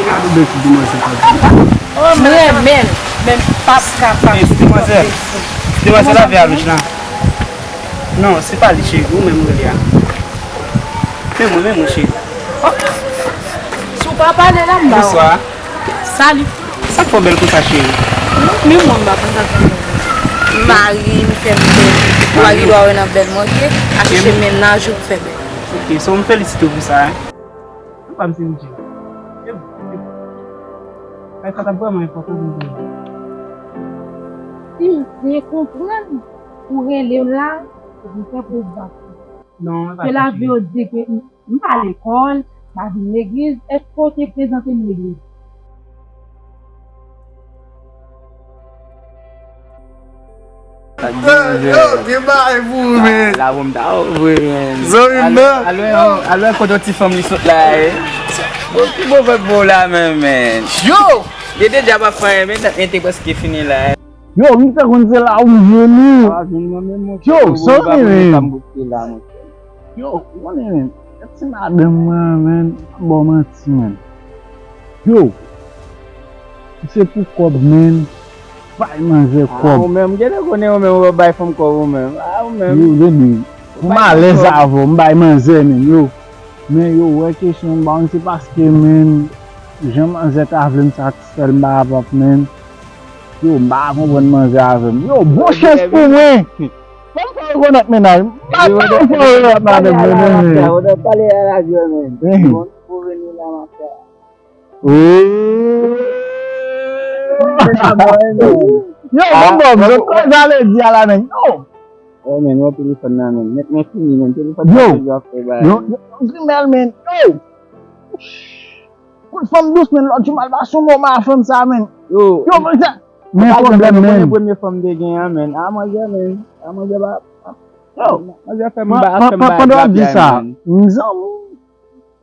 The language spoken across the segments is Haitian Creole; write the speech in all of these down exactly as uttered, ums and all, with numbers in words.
Gade de ti demwazèl sa. M renmen l, men m p ap kapab sipòte l. Demwazèl avè Alouch lan. Non, se pa li, cheri, ou menm ou rele a. Men mwen, men mwen, cheri. Si w pa pale la, m ba w. Bonswa. Salut. Sa k fè w bèl konsa, cheri? Men mwen, m pa konn sa k fè m bèl. Mari m fè m bèl. Mari dwa wè nan bèl mwen, oke? A chèche mennaj ou pou fè bèl. Ok, so m felisite w pou sa, hein. Ou pa m se Roger. E bon, e bon. Bagay sa t ap vrèman enpòtan pou m konnen. Si m byen konprann, ou rele m la, se pou m fè pwovokasyon. Non, e pa sa, cheri. Ke lavi yo di ke m, m pa lekòl, m pa vin legliz, èske w te prezante m legliz? Yo, gen bagay pou ou, men. La, la, bon, m ta ouvri, men. Zanmi m nan. Alò, alò, alò, kote ti fanm li sot la, eh? Bon, ki bon fè pou la, men, men. Yo! Li te dja pa fè anyen, men, men te prèske fini la, eh. Yo, m te konn se la ou m jwenn ou. Yo, zanmi, men. Yo, ou konnen, men, ti madanm mwen, men, m ap ba w manti, men. Yo, se pou kòb, men. Bay manzè kòb. Ah, ou menm, genlè konnen ou menm, ou bay fanm kòb ou menm. Ah, ou menm. Yo, tande, pou m alèz avè w, m bay manzè, men, yo. Men, yo, wè kesyon, m pa konn se paske, men, jan manzè ta vle m satisfè l, m pa kapab, men. Yo, m pa konprann manzè avè m. Yo, bon chans pou mwen. Ban m fè w rekonèt mennaj. Ban m fè w rekonèt mennaj, men. Ou dwe pale a radyo, men. Bon, pou vini la, m ap fè. Oh. Yo, ah, bon, bon, bon, zot koze ale di a la, men. Yo. Oh, men, wè telefòn nan, men. Mèt mwen fini, men. Telefòn nan toujou ap fè bagay. Yo, yo, yo, grimèl, men. Yo. Kout fanm dous, men, lòt jou m al pase yon mo ma fanm sa, men. Yo. Yo, men sa. Men pwoblèm, men. Premye fanm te gen an, men. A, manzè, men. A, manzè, pa. Yo. Manzè fè m ba, fè m ba. Pandan w di sa, m zanmi.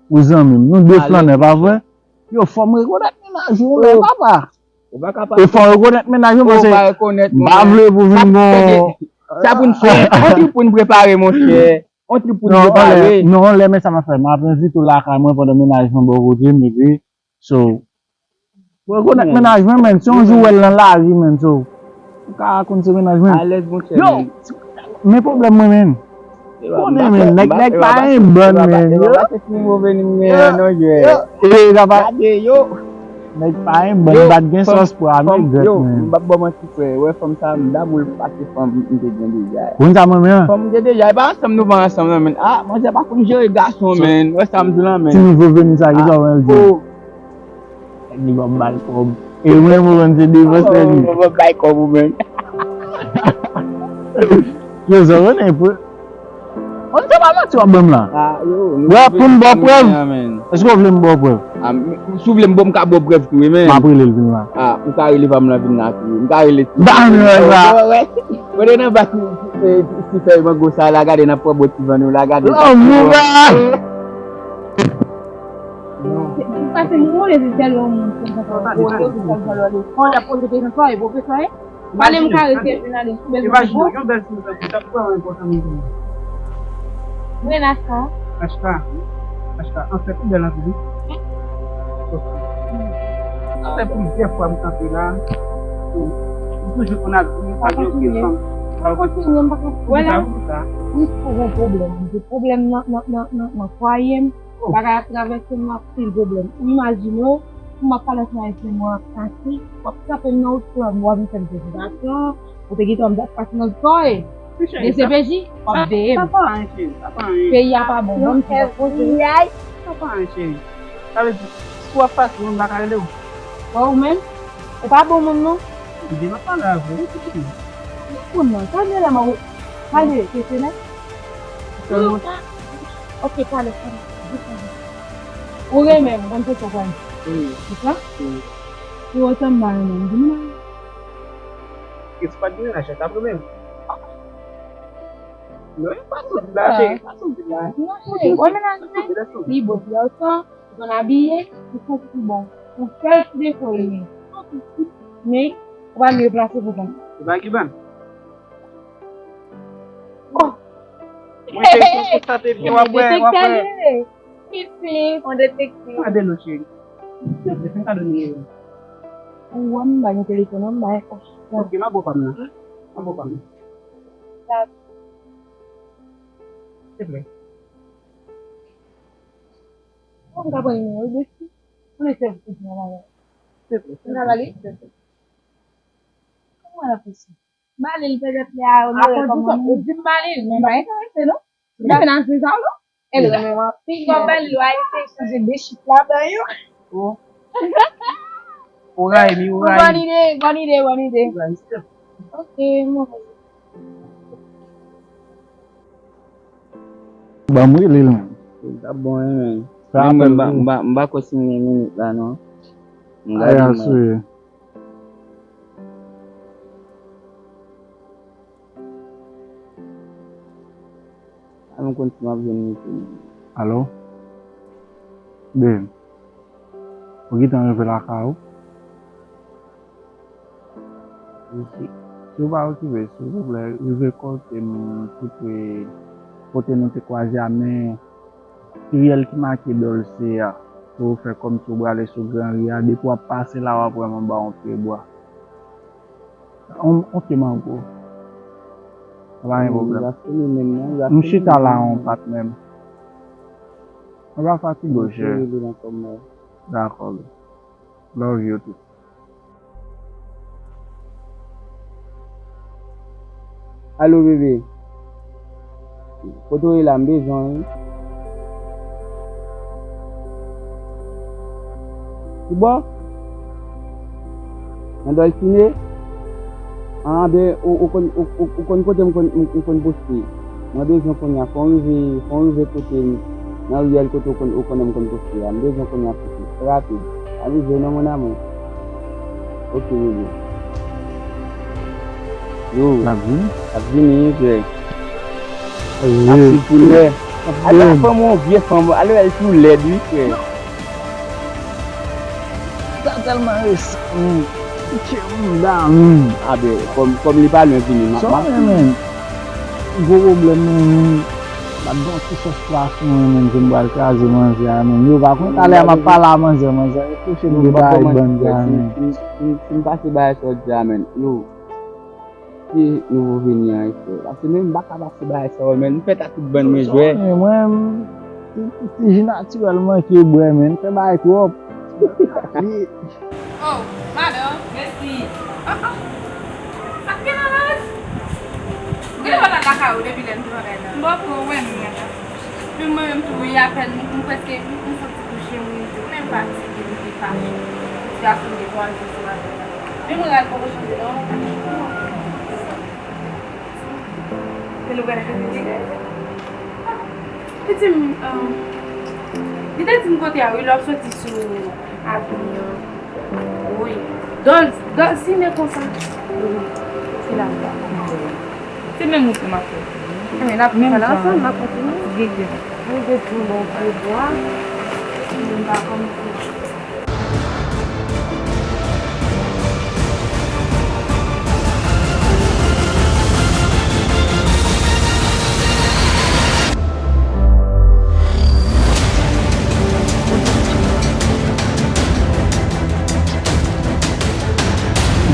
Ou zanmi m. Nou de flannè, pa vre? Yo, fò m rekonèt mennaj ou, men, papa. Ou pa ka pa. E fò w rekonèt mennaj ou, paske m pa vle pou vin gon. Sa pou n fè, on trip pou n prepare, monchè. On trip pou n prepare. Non, lè, men sa m ap fè, m ap envite w lakay mwen pandan mennaj mwen bò kote m, epi, so, w rekonèt mennaj mwen, men, si yon jou w wè l nan lari, men, so, ou ka konn se mennaj mwen. Alèz, monchè. Yo, men pwoblèm mwen, men. Konnen, men, nèg, nèg pa en bann, men, yo. E, gade, yo. Nèg pa en bann, m pa t gen sans pou anegdòt, men. M p ap ba w manti, frè. Wè fanm sa, m damou l pase fanm m te gen deja. Ou konn sa mwen menm? Fanm m te deja, e pa ansanm nou pa ansanm, non, men. Ah, manzè pa konn jere gason, men. Wè sa m di w la, men. Ti nouvo veni sa, ki sa w menm di? Li p ap ba l kòb. E ou menm ou konn se devans li. Ou p ap bay kòb ou menm. Yo, sa w konnen, pou. Ou di se pa manti w ap ban m la. Wè, pou m ba w prèv. Èske w vle m ba w prèv? Si w vle m ba w, m ka ba w prèv tou, wi, men. M ap rele l vin la. Ah, m ka rele fanm lan vin la tou, wi. M ka rele. M pa renmen wè sa. Wè, wè. Mwen te nan bak, ti fèy mango sa la, gade, n ap pran bò ti vann yo la, gade. Lanmou, ba. Ou pase move se sèl yon moun konsa sa, kote ou te sèl sèl lekòl, y ap poze kesyon sa, e pwofesè, e? Pale m karese, jounalist, ou bezwen sipò? Imajine w, yon bèl ti mesaj, sa vrèman enpòtan nan vi w. Mwen H K. H K. H K, anfèt, ou bèl anpil, wi. Sa fè plizyè fwa m kanpe la. M toujou konn ap di, m pa gen okenn fanm. Pa kontinye, m pa kontinye. Wè la, m gon pwoblèm. M gen pwoblèm nan, nan, nan, nan, nan fwaye m. Bagay ap travèse m anpil pwoblèm. Ou imajine w, pou m ap pale ansanm avèk yon moun ap pase, w ap frape m nan wout lan, w ap vin fè m prezantasyon, ou te gentan wè m t ap pase nan zòn, e D C P J, w ap veye m. Sa pa anyen, cheri, sa pa anyen. Peyi a pa bon, ban m ti bòt koze. Sa pa anyen, cheri. Sa vle di, si w ap pase, moun pa ka rele w. Bon, ou menm, ou pa bon moun, non. Ebyen, m ap pale avè w, wi, cheri. Ou konn nan, sa vle la, m a pale, se, se nèt. Ou pa. Ok, pale, pale. Ou renmen m, ban m kote w pral. Wi. Se sa? Wi. Pou otan m pa renmen m, di m non. E si w pa t gen mennaj, sa t ap renmen m? Non, e pa sou di la, cheri, pa sou di la. Non, cheri, wè mennaj mwen, li bo, li otan, li konn abiye, li santi bon. Yon sèl ti defo li gen. Men, ou pa vle replase pou kòman? Se pa Kiban. Oh! Mwen te konstate byen, w ap wè, w ap wè. Detektè li ye. Pitit, yon detektè. Gade non, cheri. Silvouplè, fè m kado nimewo. Ou wè m ba nou telefòn, ou m ba. Ok, m ap ba w pa m nan. M ap ba w pa m nan. Silvouplè. Ou ka pran nimewo, wi, besti. Ou mete w nan bagay. Silvouplè. Ou ka ba li? Silvouplè. Kòman l ap fè sa? Ba li l petèt lè a, ou wè kòman. Ou di m ba li l, men pa enterese, non. Li pa nan zin sa, non. E l renmen w anpil. Kòman li w a eseye chanje de chif ladan yo? Oh. Ou rayi m, ou rayi m. Bòn ide, bòn ide, bòn ide. Ou rayi m. Ok, mwen. Ban m rele l, men. Sa bon, wi, men. Men mwen, m pa, m pa, m pa kontinye minit la, non. M gade mwen. An nou konn si m ap jwenn misye menm. Alo? Babe, ou gentan rive lakay ou? Wi, si, si w pa okipe, silvouplè, rive kote m, tou pre kote nou te kwaze a, men ti riyèl ki make Dòlse a, pou w fè kòmsi w prale sou Gran Ri a, depi w ap pase la, w ap wè m anba yon pyebwa. On, on ti mango. Sa pa gen pwoblèm. M chita la, on patnè m. Mwen pa fatige w, cheri. Dakò, babe. Love you too. Alo, bebe. Kote w ye la? M bezwen w, wi. Ki bò? Nan Dòlfine? An, ben, ou, ou konn, ou, ou, ou konn kote m konn, m, m konn poste. Mwen bezwen kounye a, fò w rive, fò w rive kote m, nan riyèl kote ou konn, ou konnen m konn poste a. M bezwen kounye a poste. Rapid. Ap rive non, mon amour. Ok, bebe. Yo. L ap vini? L ap vini, wi, frè. Ap swiv pou lè. Ale wè fanm ou, vye fanm, ale wè l tou lèd, wi, frè. Sa tèlman resan, men. Pitit mouda, men. A ben, kòm, kòm li pa lwen vini, m ap, m ap vini. Gwo pwoblèm, men, men. M ap gen yon ti sòs pwason, men, men, ke m pral kraze manzè a, men. Yo pa konn talè a m ap pale a manzè, manzè reproche m de bagay bann sa, men. Si m, si m, si m pase bagay sa w di a, men. Yo. Ki nouvo vini an, frè? Paske menm m pa ka pase bagay sa yo, men. M fèt ak tout bann mwen jwè. Mwen, ti, ti, ti ji natirèl manke bwè, men. M fè bagay twòp. Oh, madanm, mèsi. Ah, ah. Sa k gen nan raj? Ou genlè pa t al lakay ou depi lè m te pa t al la. M poko wè nou menm. Men mwen menm tou, wi, apèn m, m prèske, m, m santi kouche m rive. Men m fatige, m te fache. Ti gason m gen twa jou sou lavi. Men mwen rad poko chanje non. Men nou pral fè midi. Li di m, um, li te di m kote a, wi, lè w ap soti sou avni an. Wi. Dòl, dòl, si men konsa. Wi. Se la m pral. Se menm wout la m ap fè. Enben, n ap fè l ansanm, n ap kontinye. Gege. Mwen te di m bon pye bwa. Mwen pa konn.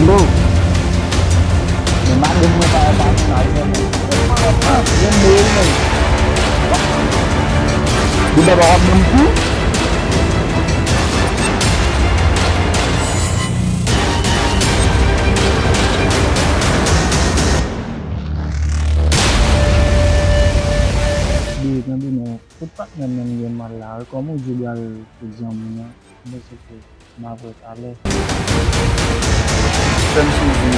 Bon. Men madanm mwen pa, pa nan al vrèman. Ah, men mwen menm. Li pa, pa ap ban m kou. Bebe, tande non, kot patnè m nan m gen mal la, wi, kòm ou di w pral kot zanmi w an, mwen se ke m ap wè talè. Fè m sezi.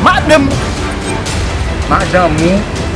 Madanm! Madanm ou?